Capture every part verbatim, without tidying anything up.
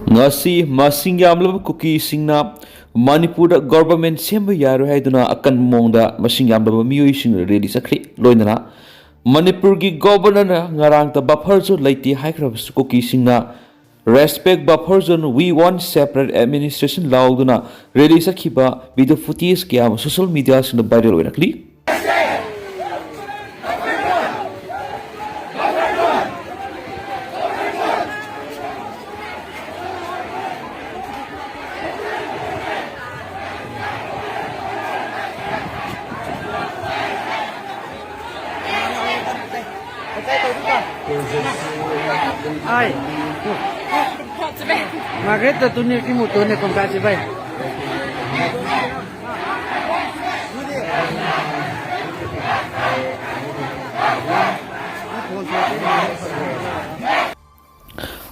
ꯉꯁꯤ ꯃꯁꯤꯡ ꯌꯥꯝꯂꯕ ꯀꯨꯀꯤꯁꯤꯡꯅ ꯃꯅꯤꯄꯨꯔꯗ ꯒꯣꯚꯔꯟꯃꯦꯟꯠ ꯁꯦꯝꯕ ꯌꯥꯔꯣꯏ ꯍꯥꯏꯗꯨꯅ ꯑꯀꯟꯕ ꯃꯑꯣꯡꯗ ꯃꯁꯤꯡ ꯌꯥꯝꯂꯕ ꯃꯤꯑꯣꯏꯁꯤꯡꯅ ꯔꯦꯂꯤ ꯆꯠꯈ꯭ꯔꯦ꯫ ꯂꯣꯏꯅꯅ ꯃꯅꯤꯄꯨꯔꯒꯤ ꯒꯣꯚꯔꯅꯔꯅ ꯉꯔꯥꯡꯇ ꯕꯐꯔ ꯖꯣꯟ ꯂꯩꯇꯦ ꯍꯥꯏꯈ꯭ꯔꯕꯁꯨ ꯀꯨꯀꯤꯁꯤꯡꯅ "Respect buffer zone, we want separate administration" ꯂꯥꯎꯗꯨꯅ ꯔꯦꯂꯤ ꯆꯠꯈꯤꯕ ꯚꯤꯗꯤꯑꯣ ꯐꯨꯇꯦꯖ ꯀꯌꯥ ꯑꯃ ꯁꯣꯁꯤꯌꯦꯜ ꯃꯤꯗꯤꯌꯥꯁꯤꯡꯗ ꯚꯥꯏꯔꯦꯜ ꯑꯣꯏꯔꯛꯂꯤ꯫ Ai. Margaret ta tu ni ki mu tu ni kon ka ji bai.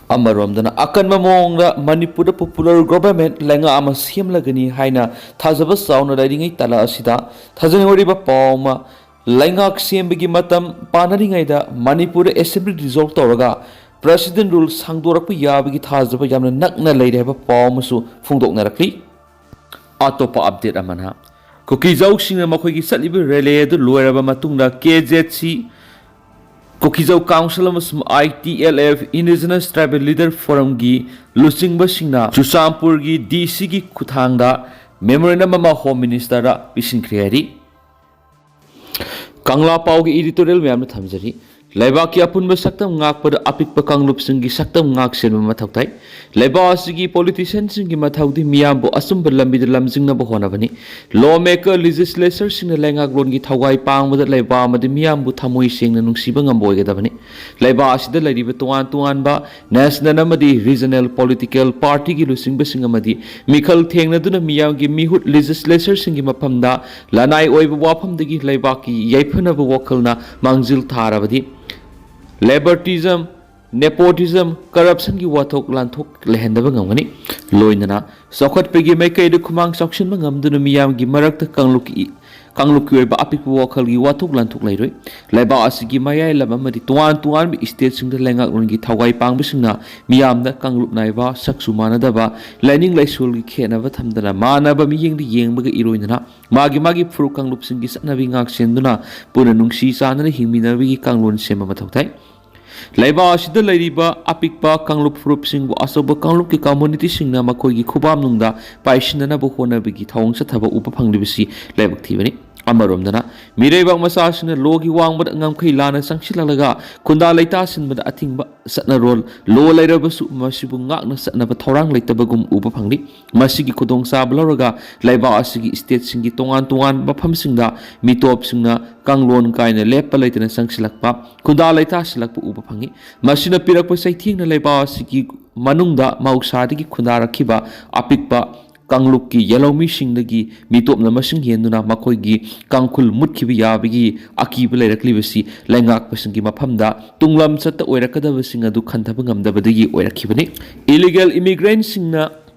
ꯑꯃꯔꯣꯝꯗꯅ ꯑꯀꯟꯕ ꯃꯑꯣꯡꯗ ꯃꯅꯤꯄꯨꯔꯗ ꯄꯣꯄꯨꯂꯔ ꯒꯣꯚꯔꯟꯃꯦꯟꯠ ꯂꯩꯉꯥꯛ ꯑꯃ ꯁꯦꯝꯂꯒꯅꯤ ꯍꯥꯏꯅ ꯊꯥꯖꯕ ꯆꯥꯎꯅ ꯂꯩꯔꯤꯉꯩ ꯇꯥꯂꯛ ꯑꯁꯤꯗ ꯊꯥꯖꯅꯤꯡ ꯑꯣꯏꯔꯤꯕ ꯄꯥꯎ ꯑꯃ, ꯂꯩꯉꯥꯛ ꯁꯦꯝꯕꯒꯤ ꯃꯇꯝ ꯄꯥꯟꯅꯔꯤꯉꯩꯗ ꯃꯅꯤꯄꯨꯔꯗ ꯑꯦꯁꯦꯝꯕ꯭ꯂꯤ ꯗꯤꯖꯣꯜꯕ ꯇꯧꯔꯒ ꯄ꯭ꯔꯦꯁꯤꯗꯦꯟꯠ ꯔꯨꯜ ꯁꯥꯡꯗꯣꯔꯛꯄ ꯌꯥꯕꯒꯤ ꯊꯥꯖꯕ ꯌꯥꯝꯅ ꯅꯛꯅ ꯂꯩꯔꯦ ꯍꯥꯏꯕ ꯄꯥꯎ ꯑꯃꯁꯨ ꯐꯣꯡꯗꯣꯛꯅꯔꯛꯂꯤ꯫ ꯑꯇꯣꯞꯄ ꯑꯞꯗꯦꯠ ꯑꯃꯅ, ꯀꯨꯀꯤꯖꯧꯁꯤꯡꯅ ꯃꯈꯣꯏꯒꯤ ꯆꯠꯂꯤꯕ ꯔꯦꯂꯤ ꯑꯗꯨ ꯂꯣꯏꯔꯕ ꯃꯇꯨꯡꯗ ꯀꯦ ꯖꯦꯠ ꯁꯤ, ꯀꯨꯀꯤꯖꯧ ꯀꯥꯎꯟꯁꯤꯜ ꯑꯃꯁꯨꯡ ꯑꯥꯏ T L F, indigenous tribal leader ꯐꯣꯔꯝꯒꯤ ꯂꯨꯆꯤꯡꯕꯁꯤꯡꯅ ꯆꯨꯔꯆꯥꯟꯄꯨꯔꯒꯤ ꯗꯤ ꯁꯤꯒꯤ ꯈꯨꯠꯊꯥꯡꯗ ꯃꯦꯃꯣꯔꯦꯟꯗꯝ ꯑꯃ ꯍꯣꯝ ꯃꯤꯅꯤꯁꯇꯔꯗ ꯄꯤꯁꯤꯟꯈ꯭ꯔꯦ ꯍꯥꯏꯔꯤ꯫ ꯀꯪꯂꯥ ꯄꯥꯎꯒꯤ ꯏꯗꯤꯇꯣꯔꯤꯌꯦꯜ ꯃꯌꯥꯝꯅ ꯊꯝꯖꯔꯤ꯫ ꯂꯩꯕꯥꯛꯀꯤ ꯑꯄꯨꯟꯕ ꯁꯛꯇꯝ ꯉꯥꯛꯄꯗ ꯑꯄꯤꯛꯄ ꯀꯥꯡꯂꯨꯞꯁꯤꯡꯒꯤ ꯁꯛꯇꯝ ꯉꯥꯛ ꯁꯦꯟꯕ ꯃꯊꯧ ꯇꯥꯏ꯫ ꯂꯩꯕꯥꯛ ꯑꯁꯤꯒꯤ ꯄꯣꯂꯤꯇꯤꯁꯤꯌꯟꯁꯤꯡꯒꯤ ꯃꯊꯧꯗꯤ ꯃꯤꯌꯥꯝꯕꯨ ꯑꯆꯨꯝꯕ ꯂꯝꯕꯤꯗ ꯂꯝꯖꯤꯡꯅꯕ ꯍꯣꯠꯅꯕꯅꯤ꯫ ꯂꯣ ꯃꯦꯀꯔ, ꯂꯦꯖꯤꯁꯂꯦꯆꯔꯁꯤꯡꯅ ꯂꯩꯉꯥꯛꯂꯣꯟꯒꯤ ꯊꯧꯒꯥꯏ ꯄꯥꯡꯕꯗ ꯂꯩꯕꯥꯛ ꯑꯃꯗꯤ ꯃꯤꯌꯥꯝꯕꯨ ꯊꯃꯣꯏ ꯁꯦꯡꯅ ꯅꯨꯡꯁꯤꯕ ꯉꯝꯕ ꯑꯣꯏꯒꯗꯕꯅꯤ꯫ ꯂꯩꯕꯥꯛ ꯑꯁꯤꯗ ꯂꯩꯔꯤꯕ ꯇꯣꯉꯥꯟ ꯇꯣꯉꯥꯟꯕ ꯅꯦꯁꯅꯦꯜ ꯑꯃꯗꯤ ꯔꯤꯖꯅꯦꯜ ꯄꯣꯂꯤꯇꯤꯀꯦꯜ ꯄꯥꯔꯇꯤꯒꯤ ꯂꯨꯆꯤꯡꯕꯁꯤꯡ ꯑꯃꯗꯤ ꯃꯤꯈꯜ ꯊꯦꯡꯅꯗꯨꯅ ꯃꯤꯌꯥꯝꯒꯤ ꯃꯤꯍꯨꯠ ꯂꯦꯖꯤꯁꯂꯦꯆꯔꯁꯤꯡꯒꯤ ꯃꯐꯝꯗ ꯂꯅꯥꯏ ꯑꯣꯏꯕ ꯋꯥꯐꯝꯗꯒꯤ ꯂꯩꯕꯥꯛꯀꯤ ꯌꯥꯏꯐꯅꯕ ꯋꯥꯈꯜꯅ ꯃꯥꯡꯖꯤꯜ ꯊꯥꯔꯕꯗꯤ ꯂꯦꯕꯔꯇꯤꯖꯝ, ꯅꯦꯄꯣꯇꯤꯖꯝ, ꯀꯔꯞꯁꯟꯒꯤ ꯋꯥꯊꯣꯛ ꯂꯥꯟꯊꯣꯛ ꯂꯩꯍꯟꯗꯕ ꯉꯝꯒꯅꯤ꯫ ꯂꯣꯏꯅꯅ ꯆꯥꯎꯈꯠꯄꯒꯤ ꯃꯥꯏꯀꯩꯗ ꯈꯨꯃꯥꯡ ꯆꯥꯎꯁꯤꯟꯕ ꯉꯝꯗꯨꯅ ꯃꯤꯌꯥꯝꯒꯤ ꯃꯔꯛꯇ ꯀꯥꯡꯂꯨꯞꯀꯤ ꯀꯥꯡꯂꯨꯞꯀꯤ ꯑꯣꯏꯕ ꯑꯄꯤꯛꯄ ꯋꯥꯈꯜꯒꯤ ꯋꯥꯊꯣꯛ ꯂꯥꯟꯊꯣꯛ ꯂꯩꯔꯣꯏ꯫ ꯂꯩꯕꯥꯛ ꯑꯁꯤꯒꯤ ꯃꯌꯥꯏ ꯂꯝ ꯑꯃꯗꯤ ꯇꯣꯉꯥꯟ ꯇꯣꯉꯥꯟꯕ ꯏꯁꯇꯦꯠꯁꯤꯡꯗ ꯂꯩꯉꯥꯛꯂꯣꯟꯒꯤ ꯊꯋꯥꯏ ꯄꯥꯡꯕꯁꯤꯡꯅ ꯃꯤꯌꯥꯝꯗ ꯀꯥꯡꯂꯨꯞ ꯅꯥꯏꯕ, ꯁꯛꯁꯨ ꯃꯥꯟꯅꯗꯕ, ꯂꯥꯏꯅꯤꯡ ꯂꯥꯏꯁꯣꯜꯒꯤ ꯈꯦꯠꯅꯕ ꯊꯝꯗꯅ ꯃꯥꯟꯅꯕ ꯃꯤꯠꯌꯦꯡꯗ ꯌꯦꯡꯕꯒ ꯏꯔꯣꯏꯅꯅ ꯃꯥꯒꯤ ꯃꯥꯒꯤ ꯐꯨꯔꯨꯞ ꯀꯥꯡꯂꯨꯞꯁꯤꯡꯒꯤ ꯆꯠꯅꯕꯤ ꯉꯥꯛ ꯁꯦꯟꯗꯨꯅ ꯄꯨꯟꯅ ꯅꯨꯡꯁꯤ ꯆꯥꯟꯅꯅ ꯍꯤꯡꯃꯤꯟꯅꯕꯒꯤ ꯀꯥꯡꯂꯣꯟ ꯁꯦꯝꯕ ꯃꯊꯧ ꯇꯥꯏ꯫ ꯂꯩꯕꯥꯛ ꯑꯁꯤꯗ ꯂꯩꯔꯤꯕ ꯑꯄꯤꯛꯄ ꯀꯥꯡꯂꯨꯞ ꯐꯨꯔꯨꯞꯁꯤꯡꯕꯨ ꯑꯆꯧꯕ ꯀꯥꯡꯂꯨꯞꯀꯤ ꯀꯝꯃꯨꯅꯤꯇꯤꯁꯤꯡꯅ ꯃꯈꯣꯏꯒꯤ ꯈꯨꯕꯥꯝꯅꯨꯡꯗ ꯄꯥꯏꯁꯤꯟꯅꯅꯕ ꯍꯣꯠꯅꯕꯒꯤ ꯊꯧꯑꯣꯡ ꯆꯠꯊꯕ ꯎꯕ ꯐꯪꯂꯤꯕꯁꯤ ꯂꯥꯏꯕꯛ ꯊꯤꯕꯅꯤ꯫ ꯑꯃꯔꯣꯝꯗꯅ ꯃꯤꯔꯩꯕꯥꯛ ꯃꯆꯥꯁꯤꯡꯅ ꯂꯣꯒꯤ ꯋꯥꯡꯃꯗ ꯉꯝꯈꯩ ꯂꯥꯟꯅ ꯆꯪꯁꯤꯜꯂꯛꯂꯒ ꯈꯨꯟꯗꯥ ꯂꯩꯇꯥꯁꯤꯟꯕꯗ ꯑꯊꯤꯡꯕ ꯆꯠꯅꯔꯣꯜ, ꯂꯣ ꯂꯩꯔꯕꯁꯨ ꯃꯁꯤꯕꯨ ꯉꯥꯛꯅ ꯆꯠꯅꯕ ꯊꯧꯔꯥꯡ ꯂꯩꯇꯕꯒꯨꯝ ꯎꯕ ꯐꯪꯂꯤ꯫ ꯃꯁꯤꯒꯤ ꯈꯨꯗꯣꯡꯆꯥꯕ ꯂꯧꯔꯒ ꯂꯩꯕꯥꯛ ꯑꯁꯤꯒꯤ ꯏꯁꯇꯦꯠꯁꯤꯡꯒꯤ ꯇꯣꯉꯥꯟ ꯇꯣꯉꯥꯟꯕ ꯃꯐꯝꯁꯤꯡꯗ ꯃꯤꯇꯣꯞꯁꯤꯡꯅ ꯀꯥꯡꯂꯣꯟ ꯀꯥꯏꯅ ꯂꯦꯞꯄ ꯂꯩꯇꯅ ꯆꯪꯁꯤꯜꯂꯛꯄ, ꯈꯨꯟꯗꯥ ꯂꯩꯇꯥꯁꯤꯜꯂꯛꯄ ꯎꯕ ꯐꯪꯉꯤ꯫ ꯃꯁꯤꯅ ꯄꯤꯔꯛꯄ ꯆꯩꯊꯦꯡꯅ ꯂꯩꯕꯥꯛ ꯑꯁꯤꯒꯤ ꯃꯅꯨꯡꯗ ꯃꯍꯧꯁꯥꯗꯒꯤ ꯈꯨꯟꯗꯥꯔꯛꯈꯤꯕ ꯑꯄꯤꯛꯄ ꯀꯥꯡꯂꯨꯞꯀꯤ ꯌꯦꯜꯍꯧꯃꯤꯁꯤꯡꯗꯒꯤ ꯃꯤꯇꯣꯞꯅ ꯃꯁꯤꯡ ꯍꯦꯟꯗꯨꯅ ꯃꯈꯣꯏꯒꯤ ꯀꯥꯡꯈꯨꯜ ꯃꯨꯠꯈꯤꯕ ꯌꯥꯕꯒꯤ ꯑꯀꯤꯕ ꯂꯩꯔꯛꯂꯤꯕꯁꯤ ꯂꯩꯉꯥꯛꯄꯁꯤꯡꯒꯤ ꯃꯐꯝꯗ ꯇꯨꯡꯂꯝ ꯆꯠꯇ ꯑꯣꯏꯔꯛꯀꯗꯕꯁꯤꯡ ꯑꯗꯨ ꯈꯟꯊꯕ ꯉꯝꯗꯕꯗꯒꯤ ꯑꯣꯏꯔꯛꯈꯤꯕꯅꯤ꯫ ꯏꯂꯤꯒꯦꯜ ꯏꯃꯤꯒ꯭ꯔꯦꯟꯁꯤꯡꯅ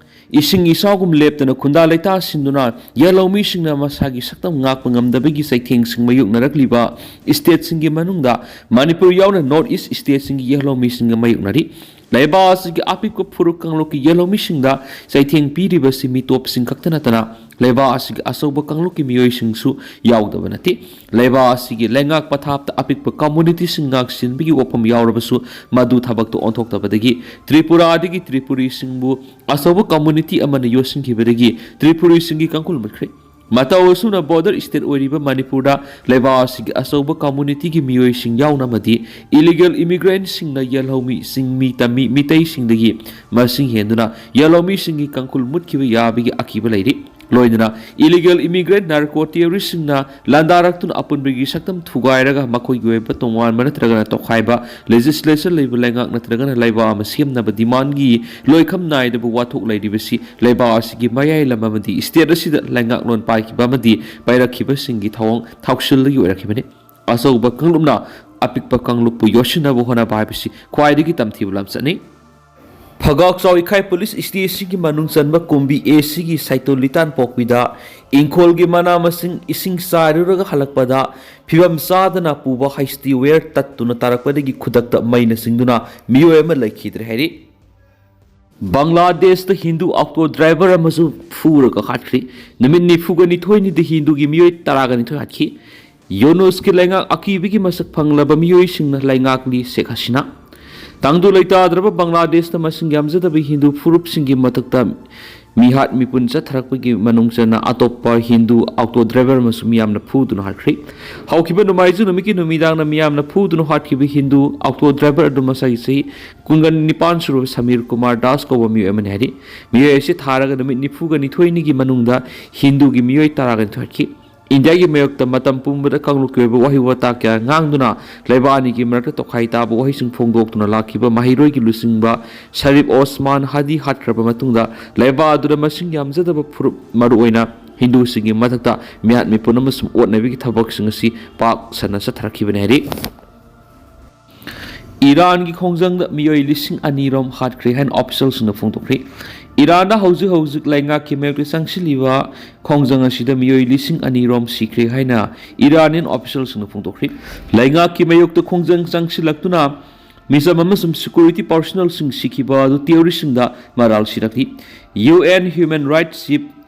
ꯏꯁꯤꯡ ꯏꯆꯥꯎꯒꯨꯝ ꯂꯦꯞꯇꯅ ꯈꯨꯟꯗꯥ ꯂꯩꯇꯥꯁꯤꯟꯗꯨꯅ ꯌꯦꯜꯍꯧꯃꯤꯁꯤꯡꯅ ꯃꯁꯥꯒꯤ ꯁꯛꯇꯝ ꯉꯥꯛꯄ ꯉꯝꯗꯕꯒꯤ ꯆꯩꯊꯦꯡꯁꯤꯡ ꯃꯥꯌꯣꯛꯅꯔꯛꯂꯤꯕ ꯏꯁꯇꯦꯠꯁꯤꯡꯒꯤ ꯃꯅꯨꯡꯗ ꯃꯅꯤꯄꯨꯔ ꯌꯥꯎꯅ ꯅꯣꯔꯠ ꯏꯁ ꯏꯁꯇꯦꯠꯁꯤꯡꯒꯤ ꯌꯦꯜꯍꯧꯃꯤꯁꯤꯡꯒ ꯃꯥꯌꯣꯛꯅꯔꯤ꯫ ꯂꯩꯕꯥꯛ ꯑꯁꯤꯒꯤ ꯑꯄꯤꯛꯄ ꯐꯨꯔꯨꯞ ꯀꯥꯡꯂꯨꯞꯀꯤ ꯌꯦꯜꯍꯧꯃꯤꯁꯤꯡꯗ ꯆꯩꯊꯦꯡ ꯄꯤꯔꯤꯕꯁꯤ ꯃꯤꯇꯣꯞꯁꯤꯡ ꯈꯛꯇ ꯅꯠꯇꯅ ꯂꯩꯕꯥꯛ ꯑꯁꯤꯒꯤ ꯑꯆꯧꯕ ꯀꯥꯡꯂꯨꯞꯀꯤ ꯃꯤꯑꯣꯏꯁꯤꯡꯁꯨ ꯌꯥꯎꯗꯕ ꯅꯠꯇꯦ꯫ ꯂꯩꯕꯥꯛ ꯑꯁꯤꯒꯤ ꯂꯩꯉꯥꯛ ꯄꯊꯥꯞꯇ ꯑꯄꯤꯛꯄ ꯀꯝꯃꯨꯅꯤꯇꯤꯁꯤꯡ ꯉꯥꯛ ꯁꯦꯟꯕꯒꯤ ꯋꯥꯐꯝ ꯌꯥꯎꯔꯕꯁꯨ ꯃꯗꯨ ꯊꯕꯛꯇ ꯑꯣꯟꯊꯣꯛꯇꯕꯗꯒꯤ ꯇ꯭ꯔꯤꯄꯨꯔꯥꯗꯒꯤ ꯇ꯭ꯔꯤꯄꯨꯔꯤꯁꯤꯡꯕꯨ ꯑꯆꯧꯕ ꯀꯝꯃꯨꯅꯤꯇꯤ ꯑꯃꯅ ꯌꯣꯠꯁꯤꯟꯈꯤꯕꯗꯒꯤ ꯇ꯭ꯔꯤꯄꯨꯔꯤꯁꯤꯡꯒꯤ ꯀꯥꯡꯈꯨꯜ ꯃꯨꯠꯈ꯭ꯔꯦ꯫ ꯃꯇꯧ ꯑꯁꯨꯝꯅ ꯕꯣꯔꯗꯔ ꯏꯁꯇꯦꯠ ꯑꯣꯏꯔꯤꯕ ꯃꯅꯤꯄꯨꯔꯗ ꯂꯩꯕꯥꯛ ꯑꯁꯤꯒꯤ ꯑꯆꯧꯕ ꯀꯝꯃꯨꯅꯤꯇꯤꯒꯤ ꯃꯤꯑꯣꯏꯁꯤꯡ ꯌꯥꯎꯅ ꯑꯃꯗꯤ ꯏꯂꯤꯒꯦꯜ ꯏꯃꯤꯒ꯭ꯔꯦꯟꯁꯤꯡꯅ ꯌꯦꯜꯍꯧꯃꯤ, ꯆꯤꯡꯃꯤ, ꯇꯝꯃꯤ, ꯃꯤꯇꯩꯁꯤꯡꯗꯒꯤ ꯃꯁꯤꯡ ꯍꯦꯟꯗꯨꯅ ꯌꯦꯜꯍꯧꯃꯤꯁꯤꯡꯒꯤ ꯀꯥꯡꯈꯨꯜ ꯃꯨꯠꯈꯤꯕ ꯌꯥꯕꯒꯤ ꯑꯀꯤꯕ ꯂꯩꯔꯤ꯫ ꯂꯣꯏꯅꯅ ꯏꯂꯤꯒꯦꯜ ꯏꯃꯤꯒ꯭ꯔꯦꯟ ꯅꯥꯔꯀꯣ ꯇꯦꯔꯣꯔꯤꯁꯁꯤꯡꯅ ꯂꯥꯟꯗꯥꯔꯛꯇꯨꯅ ꯑꯄꯨꯟꯕꯒꯤ ꯁꯛꯇꯝ ꯊꯨꯒꯥꯏꯔꯒ ꯃꯈꯣꯏꯒꯤ ꯑꯣꯏꯕ ꯇꯣꯉꯥꯟꯕ ꯅꯠꯇ꯭ꯔꯒꯅ ꯇꯣꯈꯥꯏꯕ ꯂꯦꯖꯤꯁꯂꯦꯆꯔ ꯂꯩꯕ ꯂꯩꯉꯥꯛ ꯅꯠꯇ꯭ꯔꯒꯅ ꯂꯩꯕꯥꯛ ꯑꯃ ꯁꯦꯝꯅꯕ ꯗꯤꯃꯥꯟꯒꯤ ꯂꯣꯏꯈꯝ ꯅꯥꯏꯗꯕ ꯋꯥꯊꯣꯛ ꯂꯩꯔꯤꯕꯁꯤ ꯂꯩꯕꯥꯛ ꯑꯁꯤꯒꯤ ꯃꯌꯥꯏ ꯂꯝ ꯑꯃꯗꯤ ꯏꯁꯇꯦꯠ ꯑꯁꯤꯗ ꯂꯩꯉꯥꯛꯂꯣꯟ ꯄꯥꯏꯈꯤꯕ ꯑꯃꯗꯤ ꯄꯥꯏꯔꯛꯈꯤꯕꯁꯤꯡꯒꯤ ꯊꯧꯑꯣꯡ ꯊꯧꯁꯤꯜꯗꯒꯤ ꯑꯣꯏꯔꯛꯈꯤꯕꯅꯤ꯫ ꯑꯆꯧꯕ ꯀꯥꯡꯂꯨꯞꯅ ꯑꯄꯤꯛꯄ ꯀꯥꯡꯂꯨꯞꯄꯨ ꯌꯣꯠꯁꯤꯟꯅꯕ ꯍꯣꯠꯅꯕ ꯍꯥꯏꯕꯁꯤ ꯈ꯭ꯋꯥꯏꯗꯒꯤ ꯇꯝꯊꯤꯕ ꯂꯝꯆꯠꯅꯤ꯫ ꯐꯒꯥꯛ ꯆꯥꯎꯏꯈꯥꯏ ꯄꯨꯂꯤꯁ ꯁ꯭ꯇꯦꯁꯟꯒꯤ ꯃꯅꯨꯡ ꯆꯟꯕ ꯀꯨꯝꯕꯤ ꯑꯦ ꯁꯤꯒꯤ ꯁꯥꯏꯇꯣꯂꯤꯇꯥꯟ ꯄꯣꯛꯄꯤꯗ ꯏꯪꯈꯣꯜꯒꯤ ꯃꯅꯥ ꯃꯁꯤꯡ ꯏꯁꯤꯡ ꯆꯥꯏꯔꯨꯔꯒ ꯍꯜꯂꯛꯄꯗ ꯐꯤꯕꯝ ꯆꯥꯗꯅ ꯄꯨꯕ ꯍꯩꯁꯇꯤ ꯋꯦꯌꯔ ꯇꯠꯇꯨꯅ ꯇꯥꯔꯛꯄꯗꯒꯤ ꯈꯨꯗꯛꯇ ꯃꯩꯅ ꯆꯤꯡꯗꯨꯅ ꯃꯤꯑꯣꯏ ꯑꯃ ꯂꯩꯈꯤꯗ꯭ꯔꯦ ꯍꯥꯏꯔꯤ꯫ ꯕꯪꯒ꯭ꯂꯥꯗꯦꯁꯇ ꯍꯤꯟꯗꯨ ꯑꯣꯛꯇꯣ ꯗ꯭ꯔꯥꯏꯚꯔ ꯑꯃꯁꯨ ꯐꯨꯔꯒ ꯍꯥꯠꯈ꯭ꯔꯤ꯫ ꯅꯨꯃꯤꯠ ꯅꯤꯐꯨꯒ ꯅꯤꯊꯣꯏꯅꯤꯗ ꯍꯤꯟꯗꯨꯒꯤ ꯃꯤꯑꯣꯏ ꯇꯔꯥꯒ ꯅꯤꯊꯣꯏ ꯍꯥꯠꯈꯤ꯫ ꯌꯨꯅꯨꯁꯀꯤ ꯂꯩꯉꯥꯛ ꯑꯀꯤꯕꯒꯤ ꯃꯁꯛ ꯐꯪꯂꯕ ꯃꯤꯑꯣꯏꯁꯤꯡꯅ ꯂꯩꯉꯥꯛꯂꯤ ꯁꯦꯈ ꯍꯁꯤꯅꯥ꯫ ꯇꯪꯗꯨ ꯂꯩꯇꯥꯗ꯭ꯔꯕ ꯕꯪꯒ꯭ꯂꯥꯗꯦꯁꯇ ꯃꯁꯤꯡ ꯌꯥꯝꯖꯗꯕ ꯍꯤꯟꯗꯨ ꯐꯨꯔꯨꯞꯁꯤꯡꯒꯤ ꯃꯊꯛꯇ ꯃꯤꯍꯥꯠ ꯃꯤꯄꯨꯟ ꯆꯠꯊꯔꯛꯄꯒꯤ ꯃꯅꯨꯡ ꯆꯟꯅ ꯑꯇꯣꯞꯄ ꯍꯤꯟꯗꯨ ꯑꯣꯛꯇꯣ ꯗ꯭ꯔꯥꯏꯚꯔ ꯑꯃꯁꯨ ꯃꯤꯌꯥꯝꯅ ꯐꯨꯗꯨꯅ ꯍꯥꯠꯈ꯭ꯔꯤ꯫ ꯍꯧꯈꯤꯕ ꯅꯣꯡꯃꯥꯏꯖꯤꯡ ꯅꯨꯃꯤꯠꯀꯤ ꯅꯨꯃꯤꯗꯥꯡꯗ ꯃꯤꯌꯥꯝꯅ ꯐꯨꯗꯨꯅ ꯍꯥꯠꯈꯤꯕ ꯍꯤꯟꯗꯨ ꯑꯣꯛꯇꯣ ꯗ꯭ꯔꯥꯏꯚꯔ ꯑꯗꯨ ꯃꯁꯥꯒꯤ ꯆꯍꯤ ꯀꯨꯟꯒ ꯅꯤꯄꯥꯟ ꯁꯨꯔꯕ ꯁꯃꯤꯔ ꯀꯨꯃꯥꯔ ꯗꯥꯁ ꯀꯧꯕ ꯃꯤꯑꯣꯏ ꯑꯃꯅꯤ ꯍꯥꯏꯔꯤ꯫ ꯃꯤꯑꯣꯏ ꯑꯁꯤ ꯊꯥꯔꯒ ꯅꯨꯃꯤꯠ ꯅꯤꯐꯨꯒ ꯅꯤꯊꯣꯏꯅꯤꯒꯤ ꯃꯅꯨꯡꯗ ꯍꯤꯟꯗꯨꯒꯤ ꯃꯤꯑꯣꯏ ꯇꯔꯥꯒ ꯅꯤꯊꯣꯏ ꯍꯥꯠꯈꯤ꯫ ꯏꯟꯗꯤꯌꯥꯒꯤ ꯃꯥꯌꯣꯛꯇ ꯃꯇꯝ ꯄꯨꯝꯕꯗ ꯀꯥꯡꯂꯨꯞꯀꯤ ꯑꯣꯏꯕ ꯋꯥꯍꯩ ꯋꯥꯇꯥ ꯀꯌꯥ ꯉꯥꯡꯗꯨꯅ ꯂꯩꯕꯥꯛ ꯑꯅꯤꯒꯤ ꯃꯔꯛꯇ ꯇꯣꯈꯥꯏ ꯇꯥꯕ ꯋꯥꯍꯩꯁꯤꯡ ꯐꯣꯡꯗꯣꯛꯇꯨꯅ ꯂꯥꯛꯈꯤꯕ ꯃꯍꯩꯔꯣꯏꯒꯤ ꯂꯨꯆꯤꯡꯕ ꯁꯔꯤꯐ ꯑꯣꯁꯃꯥꯟ ꯍꯥꯗꯤ ꯍꯥꯠꯈ꯭ꯔꯕ ꯃꯇꯨꯡꯗ ꯂꯩꯕꯥꯛ ꯑꯗꯨꯗ ꯃꯁꯤꯡ ꯌꯥꯝꯖꯗꯕ ꯐꯨꯔꯨꯞ, ꯃꯔꯨꯑꯣꯏꯅ ꯍꯤꯟꯗꯨꯁꯤꯡꯒꯤ ꯃꯊꯛꯇ ꯃꯤꯍꯥꯠ ꯃꯤꯄꯨꯟ ꯑꯃꯁꯨꯡ ꯑꯣꯠꯅꯕꯒꯤ ꯊꯕꯛꯁꯤꯡ ꯑꯁꯤ ꯄꯥꯛ ꯁꯟꯅ ꯆꯠꯊꯔꯛꯈꯤꯕꯅꯤ ꯍꯥꯏꯔꯤ꯫ ꯏꯔꯥꯟꯒꯤ ꯈꯣꯡꯖꯪꯗ ꯃꯤꯑꯣꯏ ꯂꯤꯁꯤꯡ ꯑꯅꯤ ꯔꯣꯝ ꯍꯥꯠꯈ꯭ꯔꯦ ꯍꯥꯏꯅ ꯑꯣꯐꯤꯁꯤꯌꯦꯜꯁꯤꯡꯅ ꯐꯣꯡꯗꯣꯛꯈ꯭ꯔꯦ꯫ ꯏꯔꯥꯟꯗ ꯍꯧꯖꯤꯛ ꯍꯧꯖꯤꯛ ꯂꯩꯉꯥꯛꯀꯤ ꯃꯥꯌꯣꯛꯇ ꯆꯪꯁꯤꯜꯂꯤꯕ ꯈꯣꯡꯖꯪ ꯑꯁꯤꯗ ꯃꯤꯑꯣꯏ ꯂꯤꯁꯤꯡ ꯑꯅꯤ ꯔꯣꯝ ꯁꯤꯈ꯭ꯔꯦ ꯍꯥꯏꯅ ꯏꯔꯥꯅꯤꯌꯟ ꯑꯣꯐꯤꯁꯤꯌꯦꯜꯁꯤꯡꯅ ꯐꯣꯡꯗꯣꯛꯈ꯭ꯔꯦ꯫ ꯂꯩꯉꯥꯛꯀꯤ ꯃꯥꯌꯣꯛꯇ ꯈꯣꯡꯖꯪ ꯆꯪꯁꯤꯜꯂꯛꯇꯨꯅ ꯃꯤꯆꯝ ꯑꯃꯁꯨꯡ ꯁꯦꯀ꯭ꯌꯨꯔꯤꯇꯤ ꯄꯥꯔꯁꯣꯅꯦꯜꯁꯤꯡ ꯁꯤꯈꯤꯕ ꯑꯗꯨ ꯇꯦꯔꯣꯔꯤꯁꯁꯤꯡꯗ ꯃꯔꯥꯜ ꯁꯤꯔꯛꯂꯤ꯫ U N human rights chief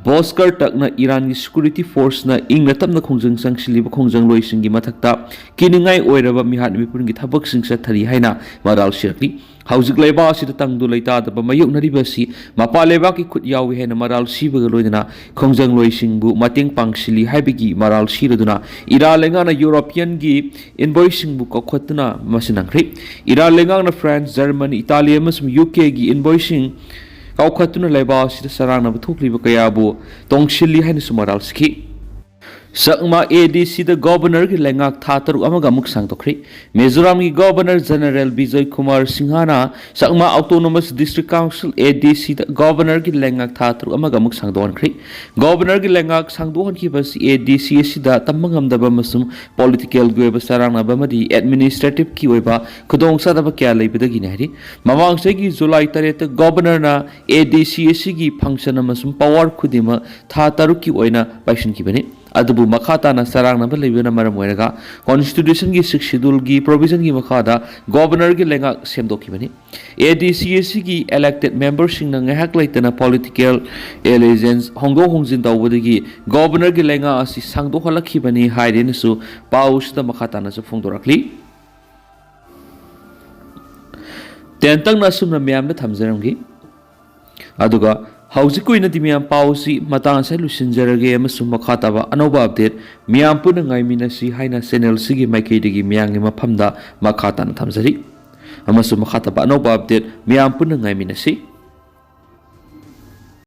Volker ꯇꯛꯅ ꯏꯔꯥꯟꯒꯤ ꯁꯦꯀ꯭ꯌꯨꯔꯤꯇꯤ ꯐꯣꯔꯁꯅ ꯏꯪꯅ ꯇꯞꯅ ꯈꯣꯡꯖꯪ ꯆꯪꯁꯤꯜꯂꯤꯕ ꯈꯣꯡꯖꯪꯂꯣꯏꯁꯤꯡꯒꯤ ꯃꯊꯛꯇ ꯀꯤꯅꯤꯡꯉꯥꯏ ꯑꯣꯏꯔꯕ ꯃꯤꯍꯥꯠ ꯃꯤꯄꯨꯟꯒꯤ ꯊꯕꯛꯁꯤꯡ ꯆꯠꯊꯔꯤ ꯍꯥꯏꯅ ꯃꯔꯥꯜ ꯁꯤꯔꯛꯂꯤ꯫ ꯍꯧꯖꯤꯛ ꯂꯩꯕꯥꯛ ꯑꯁꯤꯗ ꯇꯪꯗꯨ ꯂꯩꯇꯥꯗꯕ ꯃꯥꯌꯣꯛꯅꯔꯤꯕ ꯑꯁꯤ ꯃꯄꯥꯟ ꯂꯩꯕꯥꯛꯀꯤ ꯈꯨꯠ ꯌꯥꯎꯏ ꯍꯥꯏꯅ ꯃꯔꯥꯜ ꯁꯤꯕꯒ ꯂꯣꯏꯅꯅ ꯈꯣꯡꯖꯪꯂꯣꯏꯁꯤꯡꯕꯨ ꯃꯇꯦꯡ ꯄꯥꯡꯁꯤꯜꯂꯤ ꯍꯥꯏꯕꯒꯤ ꯃꯔꯥꯜ ꯁꯤꯔꯗꯨꯅ ꯏꯔꯥꯟ ꯂꯩꯉꯥꯛꯅ ꯌꯨꯔꯣꯄꯤꯌꯟꯒꯤ ꯏꯟꯚꯣꯏꯁꯤꯡꯕꯨ ꯀꯧꯈꯠꯇꯨꯅ ꯃꯁꯤ ꯅꯪꯈ꯭ꯔꯤ꯫ ꯏꯔꯥꯟ ꯂꯩꯉꯥꯛꯅ ꯐ꯭ꯔꯥꯟꯁ, ꯖꯔꯃꯅꯤ, ꯏꯇꯥꯂꯤ ꯑꯃꯁꯨꯡ ꯌꯨ ꯀꯦꯒꯤ ꯏꯟꯚꯣꯏꯁꯤꯡ ꯀꯥꯎꯈꯠꯇꯨꯅ ꯂꯩꯕꯥꯛ ꯑꯁꯤꯗ ꯆꯔꯥꯡꯅꯕ ꯊꯣꯛꯂꯤꯕ ꯀꯌꯥꯕꯨ ꯇꯣꯡꯁꯤꯜꯂꯤ ꯍꯥꯏꯅꯁꯨ ꯃꯔꯥꯜ ꯁꯤꯈꯤ꯫ ꯆꯛꯃꯥ ꯑꯦ ꯗꯤ ꯁꯤꯗ ꯒꯣꯚꯔꯅꯔꯒꯤ ꯂꯩꯉꯥꯛ ꯊꯥ ꯇꯔꯨꯛ ꯑꯃꯒ ꯑꯃꯨꯛ ꯁꯥꯡꯗꯣꯛꯈ꯭ꯔꯤ꯫ ꯃꯤꯖꯣꯔꯥꯝꯒꯤ ꯒꯣꯚꯔꯅꯔ ꯖꯦꯅꯔꯦꯜ ꯕꯤꯖꯣꯏ ꯀꯨꯃꯥꯔ ꯁꯤꯡꯍꯅ ꯆꯛꯃꯥ ꯑꯣꯇꯣꯅꯣꯃꯁ ꯗꯤꯁꯇ꯭ꯔꯤꯛ ꯀꯥꯎꯟꯁꯤꯜ, ꯑꯦ ꯗꯤ ꯁꯤꯗ ꯒꯣꯚꯔꯅꯔꯒꯤ ꯂꯩꯉꯥꯛ ꯊꯥ ꯇꯔꯨꯛ ꯑꯃꯒ ꯑꯃꯨꯛ ꯁꯥꯡꯗꯣꯛꯍꯟꯈ꯭ꯔꯤ꯫ ꯒꯣꯚꯔꯅꯔꯒꯤ ꯂꯩꯉꯥꯛ ꯁꯥꯡꯗꯣꯛꯍꯟꯈꯤꯕ ꯑꯁꯤ ꯑꯦ ꯗꯤ ꯁꯤ ꯑꯁꯤꯗ ꯇꯝꯕ ꯉꯝꯗꯕ ꯑꯃꯁꯨꯡ ꯄꯣꯂꯤꯇꯤꯀꯦꯜꯒꯤ ꯑꯣꯏꯕ ꯆꯔꯥꯡꯅꯕ ꯑꯃꯗꯤ ꯑꯦꯗꯃꯤꯅꯤꯁꯇ꯭ꯔꯦꯇꯤꯚꯀꯤ ꯑꯣꯏꯕ ꯈꯨꯗꯣꯡꯆꯥꯗꯕ ꯀꯌꯥ ꯂꯩꯕꯗꯒꯤꯅꯤ ꯍꯥꯏꯔꯤ꯫ ꯃꯃꯥꯡ ꯆꯍꯤꯒꯤ ꯖꯨꯂꯥꯏ ꯇꯔꯦꯠꯇ ꯒꯣꯚꯔꯅꯔꯅ ꯑꯦ ꯗꯤ ꯁꯤ ꯑꯁꯤꯒꯤ ꯐꯪꯁꯟ ꯑꯃꯁꯨꯡ ꯄꯋꯥꯔ ꯈꯨꯗꯤꯡꯃꯛ ꯊꯥ ꯇꯔꯨꯛꯀꯤ ꯑꯣꯏꯅ ꯄꯥꯏꯁꯤꯟꯈꯤꯕꯅꯤ꯫ ꯑꯗꯨꯕꯨ ꯃꯈꯥ ꯇꯥꯅ ꯆꯔꯥꯡꯅꯕ ꯂꯩꯕꯅ ꯃꯔꯝ ꯑꯣꯏꯔꯒ ꯀꯣꯟꯁꯇꯤꯇ꯭ꯌꯨꯁꯟꯒꯤ ꯁꯤꯛꯁ ꯁꯦꯗ꯭ꯌꯨꯜꯒꯤ ꯄ꯭ꯔꯣꯚꯤꯖꯟꯒꯤ ꯃꯈꯥꯗ ꯒꯣꯚꯔꯅꯔꯒꯤ ꯂꯩꯉꯥꯛ ꯁꯦꯝꯗꯣꯛꯈꯤꯕꯅꯤ꯫ ꯑꯦ ꯗꯤ ꯁꯤ ꯑꯁꯤꯒꯤ ꯏꯂꯦꯛꯇꯦꯗ ꯃꯦꯝꯕꯔꯁꯤꯡꯅ ꯉꯥꯏꯍꯥꯛ ꯂꯩꯇꯅ ꯄꯣꯂꯤꯇꯤꯀꯦꯜ ꯑꯦꯂꯤꯌꯦꯟꯁ ꯍꯣꯡꯗꯣꯛ ꯍꯣꯡꯖꯤꯟ ꯇꯧꯕꯗꯒꯤ ꯒꯣꯚꯔꯅꯔꯒꯤ ꯂꯩꯉꯥꯛ ꯑꯁꯤ ꯁꯥꯡꯗꯣꯛꯍꯜꯂꯛꯈꯤꯕꯅꯤ ꯍꯥꯏꯔꯦꯅꯁꯨ ꯄꯥꯎ ꯑꯁꯤꯗ ꯃꯈꯥ ꯇꯥꯅꯁꯨ ꯐꯣꯡꯗꯣꯔꯛꯂꯤ꯫ ꯇꯦꯟꯇꯛꯅ ꯑꯁꯨꯝꯅ ꯃꯌꯥꯝꯗ ꯊꯝꯖꯔꯝꯈꯤ꯫ ꯑꯗꯨꯒ ꯍꯧꯖꯤꯛꯀꯤ ꯑꯣꯏꯅꯗꯤ ꯃꯌꯥꯝ ꯄꯥꯎ ꯑꯁꯤ ꯃꯇꯥꯡ ꯑꯁꯤꯗ ꯂꯣꯏꯁꯤꯟꯖꯔꯒꯦ ꯑꯃꯁꯨꯡ ꯃꯈꯥ ꯇꯥꯕ ꯑꯅꯧꯕ ꯑꯞꯗꯦꯠ ꯃꯌꯥꯝ ꯄꯨꯟꯅ ꯉꯥꯏꯃꯤꯟꯅꯁꯤ ꯍꯥꯏꯅ ꯆꯦꯅꯦꯜ ꯑꯁꯤꯒꯤ ꯃꯥꯏꯀꯩꯗꯒꯤ ꯃꯌꯥꯝꯒꯤ ꯃꯐꯝꯗ ꯃꯈꯥ ꯇꯥꯅ ꯊꯝꯖꯔꯤ꯫ ꯑꯃꯁꯨꯡ ꯃꯈꯥ ꯇꯥꯕ ꯑꯅꯧꯕ ꯑꯞꯗꯦꯠ ꯃꯌꯥꯝ ꯄꯨꯟꯅ ꯉꯥꯏꯃꯤꯟꯅꯁꯤ꯫